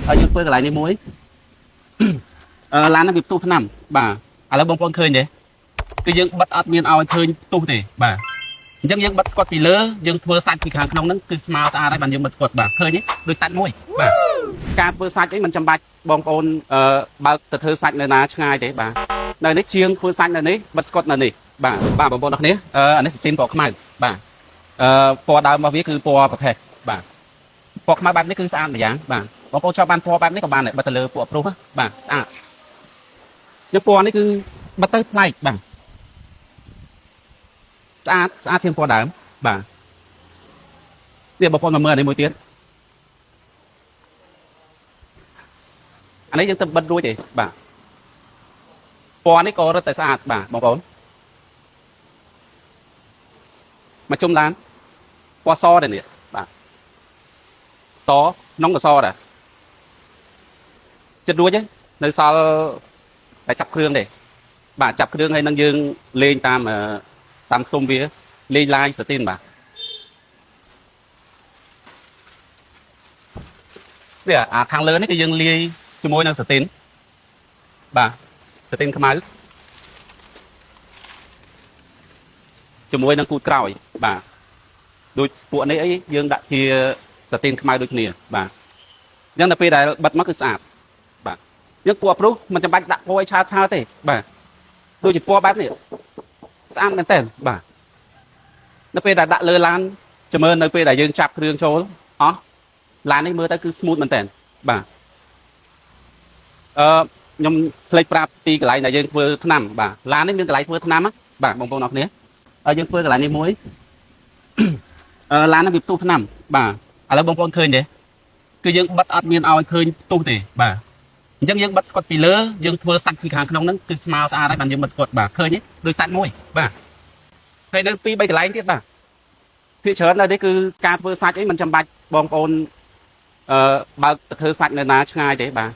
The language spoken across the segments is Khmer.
ហើយយើងធ្វើកន្លែងនេះមួយ ឡានហ្នឹងវាផ្ទុះថ្នាំបាទឥឡូវបងប្អូនឃើញទេគឺយើងបិទអត់មានឲ្យឃើញផ្ទុះទេបាទអញ្ចឹងយើងបិទស្កុតពីលើយើងធ្វើសាច់ពីខាងក្នុងហ្នឹងគឺស្មើស្អាតហើយបានយើងបិទស្កុតបាទឃើញទេដូចសាច់មួយបាទការធ្វើសាច់អីមិនចាំបាច់បងប្អូនអឺបើកទៅធ្វើសាច់នៅណាឆ្ងាយទេបាទនៅនេះជាងធ្វើសាច់នៅនេះបិទស្កុតនៅនេះបាទបាទបងប្អូនអរគ្នាអានេះស្ទីនពណ៌ខ្មៅបាទពណ៌ដើមរបស់វាគឺពណ៌ប្រភេទបាទពណ៌ខ្មៅបែបនេះគឺស្អាតម្យ៉ាងបាទបងប្អូនចង់បានពណ៌បែបនេះក៏បានដែរបិទទៅលើពណ៌ព្រុសបាទស្អាត យកពណ៌នេះគឺបិទទៅថ្លៃបាទស្អាតស្អាតជាងពណ៌ដើមបាទនេះបងប្អូនមកមើលអានេះមួយទៀតអានេះយើងទៅបិទរួចទេបាទពណ៌នេះក៏រឹតតែស្អាតបាទបងប្អូនមកជុំឡានពណ៌សដែរនេះបាទសក្នុងក៏សដែរចិត្តរួចទេនៅសល់តែចាប់គ្រឿងទេបាទចាប់គ្រឿងហើយនឹងយើងលេងតាមតាមស៊ុំវាលេងឡាយស្ទីនបាទនេះអាខាងលើនេះគឺយើងលាយជាមួយនឹងស្ទីនបាទស្ទីនខ្មៅជាមួយនឹងគូតក្រោយបាទដូចពួកនេះអីយើងដាក់ជាស្ទីនខ្មៅដូចគ្នាបាទអញ្ចឹងដល់ពេលដែលបិទមកគឺស្អាតបាទយើងពណ៌ព្រុសមិនចាំបាច់ដាក់ពណ៌ឲ្យឆាតឆាទេបាទដូចជាពណ៌បែបនេះស្អាតមែនតើបាទនៅពេលដែលដាក់លើឡានចាំមើលនៅពេលដែលយើងចាប់គ្រឿងចូលអស់ឡាននេះមើលទៅគឺ smooth មែនតើបាទអឺខ្ញុំភ្លេចប្រាប់ពីកន្លែងដែលយើងធ្វើថ្នាំបាទឡាននេះមានកន្លែងធ្វើថ្នាំណាបាទបងប្អូនអរគ្នាហើយយើងធ្វើកន្លែងនេះមួយ ឡាននេះវាផ្ទុះថ្នាំបាទឥឡូវបងប្អូនឃើញទេគឺយើងបិទអត់មានឲ្យឃើញផ្ទុះទេបាទអញ្ចឹងយើងបិទស្កុតពីលើយើងធ្វើសាច់ពីខាងក្នុងហ្នឹងគឺស្មើស្អាតហើយបានយើងបិទស្កុតបាទឃើញទេដូចសាច់មួយបាទហើយនៅពីរបីកន្លែងទៀតបាទភាគច្រើននៅនេះគឺការធ្វើសាច់អីមិនចាំបាច់បងប្អូនបើកទៅធ្វើសាច់នៅណាឆ្ងាយទេបាទ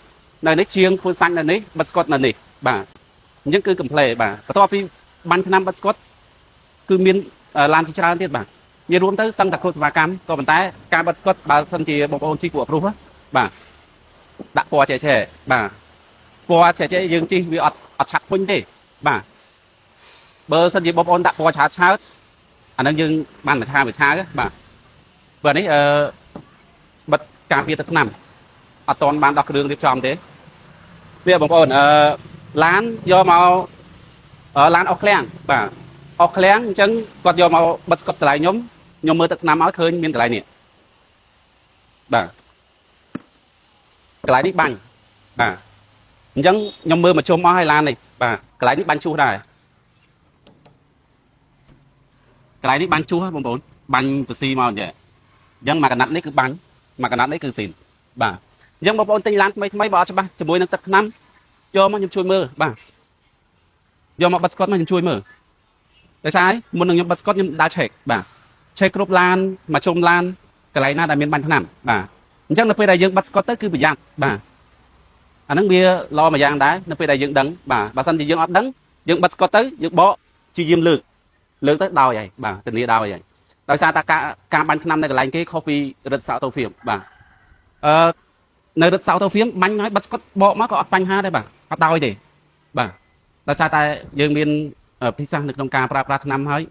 នៅនេះជាងធ្វើសាច់នៅនេះបិទស្កុតនៅនេះបាទអញ្ចឹងគឺកំ pl បាទបន្ទាប់ពីបាញ់ថ្នាំបិទស្កុតគឺមានឡានជាច្រើនទៀតបាទនិយាយរួមទៅសឹងតែគ្រប់សេវាកម្មក៏ប៉ុន្តែការបិទស្កុតបើសិនជាបងប្អូនជិះពួកព្រុសបាទដាក់ពណ៌ចែចែបាទពណ៌ចែចែយើងជិះវាអត់ឆាប់ធុញទេបាទបើសិនជាបងប្អូនដាក់ពណ៌ឆាតឆើតអាហ្នឹងយើងបានមួយឆាមួយឆាបាទបើនេះបិទការពារទឹកថ្នាំអត់តន់បានដោះគ្រឿងរៀបចំទេនេះបងប្អូនឡានយកមកឡានអស់ឃ្លាំងបាទអស់ឃ្លាំងអញ្ចឹងគាត់យកមកបិទស្កុតកន្លែងខ្ញុំខ្ញុំមើលទឹកថ្នាំឲ្យឃើញមានកន្លែងនេះបាទកន្លែងនេះបាញ់បាទអញ្ចឹងខ្ញុំមើលមកជុំអស់ហើយឡាននេះបាទកន្លែងនេះបាញ់ជួសដែរកន្លែងនេះបាញ់ជួសបងប្អូនបាញ់ពស៊ីមកអញ្ចឹងអញ្ចឹងមួយកណាត់នេះគឺបាញ់មួយកណាត់នេះគឺស៊ីនបាទអញ្ចឹងបងប្អូនទិញឡានថ្មីថ្មីបើអត់ច្បាស់ជាមួយនឹងទឹកថ្នាំយកមកខ្ញុំជួយមើលបាទយកមកបិទស្កុតមកខ្ញុំជួយមើលដោយសារមុននឹងខ្ញុំបិទស្កុតខ្ញុំដើរឆែកបាទឆែកគ្រប់ឡានមកជុំឡានកន្លែងណាដែលមានបាញ់ថ្នាំបាទអញ្ចឹងនៅពេលដែលយើងបិទស្កុតទៅគឺប្រយ័ត្នបាទអាហ្នឹងវាល្អមួយយ៉ាងដែរនៅពេលដែលយើងដឹងបាទបើសិនជាយើងអត់ដឹងយើងបិទស្កុតទៅយើងបកជាយាមលើកលើកទៅដោយហើយបាទធានាដោយហើយដោយសារតែការបាញ់ថ្នាំនៅកន្លែងគេខុសពីរិទ្ធសៅតូហ្វៀមបាទអឺនៅរិទ្ធសៅតូហ្វៀមបាញ់ហើយបិទស្កុតបកមកក៏អត់បញ្ហាដែរបាទអត់ដោយទេបាទដោយសារតែយើងមានពិសាសនៅក្នុងការប្រើប្រាស់ថ្នាំហើយ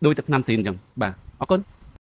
ដូចតែថ្នាំស៊ីនអញ្ចឹងបាទអរគុណ។